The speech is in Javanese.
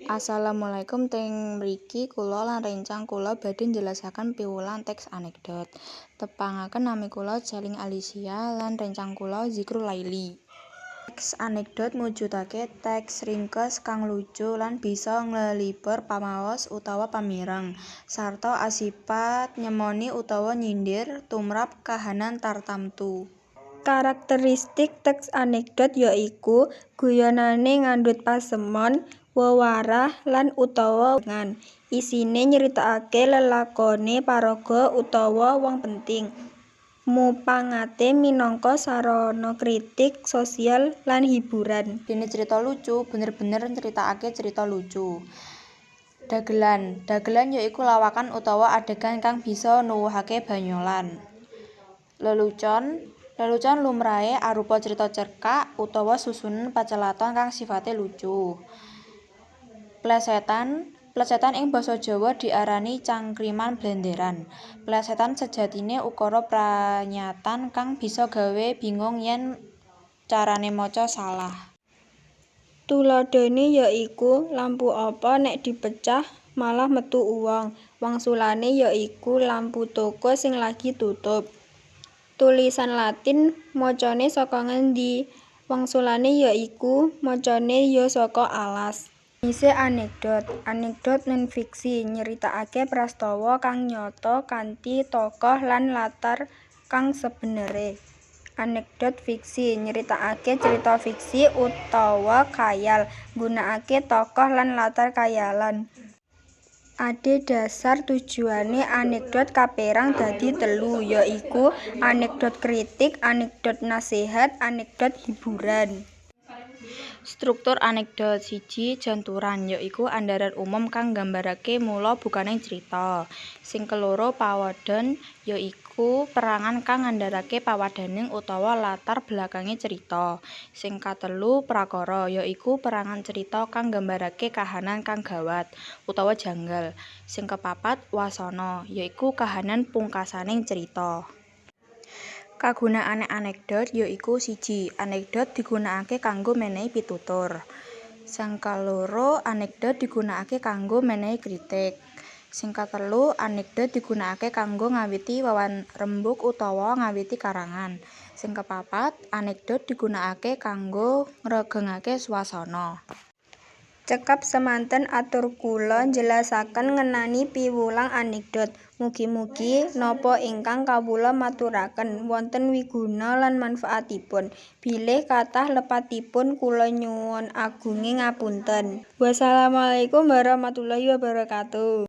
Assalamualaikum, teng mriki kula lan rencang kula badhe njelasaken piwulang teks anekdot. Tepangaken, nami kula Celing Alicia lan rencang kula Zikrul Laili. Teks anekdot mujudake teks ringkes kang lucu lan bisa nglelipur pamaos utawa pamireng, sarta asipat nyemoni utawa nyindir tumrap kahanan tartamtu. Karakteristik teks anekdot ya iku guyonane ngandhut pasemon, wewarah lan utawa wewengan, isine nyritakake lelakone paraga utawa wong penting, mupangate minangka sarana kritik sosial lan hiburan. Dene crita lucu bener-bener nyritakake crita lucu. Dagelan. Dagelan ya iku lawakan utawa adegan kang bisa nuwuhake banyolan. Lelucon. Lelucon lumrahe arupa crita cerkak utawa susunan pacelathon kang sifate lucu. Plesetan. Plesetan ing basa Jawa diarani cangkriman blenderan. Plesetan sejatine ukara pranyatan kang bisa gawe bingung yen carane maca salah. Tuladhane ya iku Lampu apa nek dipecah malah metu uwong, wangsulane ya iku lampu toko sing lagi tutup. Tulisan latin macane saka ngendi, wangsulane ya iku macane ya saka alas. Jenise anekdot. Anekdot nonfiksi nyritakake prastawa kang nyata kanthi tokoh lan latar kang sebenere. Anekdot fiksi nyritakake crita fiksi utawa khayal nggunakake tokoh lan latar khayalan. Adhedhasar tujuane anekdot kaperang dadi telu ya iku, anekdot kritik, anekdot nasehat, anekdot hiburan. Struktur anekdot. 1. Janturan, ya iku andharan umum kang nggambarake mula bukaning crita. Sing keloro, pawadhan, ya iku perangan kang ngandharake pawadhaning utawa latar belakange crita. Sing katelu, prakara, ya iku perangan crita kang nggambarake kahanan kang gawat utawa janggal. Sing kepapat, wasana, ya iku kahanan pungkasaning crita. Kagunaane anekdot ya iku 1. Anekdot digunakake kanggo menehi pitutur. Sing kaloro, anekdot digunakake kanggo menehi kritik. Sing katelu, anekdot digunakake kanggo ngawiti wawan rembug utawa ngawiti karangan. Sing kepapat, anekdot digunakake kanggo ngregengake swasana. Cekap semanten atur kula njelasaken ngenani piwulang anekdot. Mugi-mugi napa ingkang kawula maturaken wonten wiguna lan manfaatipun. Bilih kathah lepatipun kula nyuwun agunging ngapunten. Wassalamualaikum warahmatullahi wabarakatuh.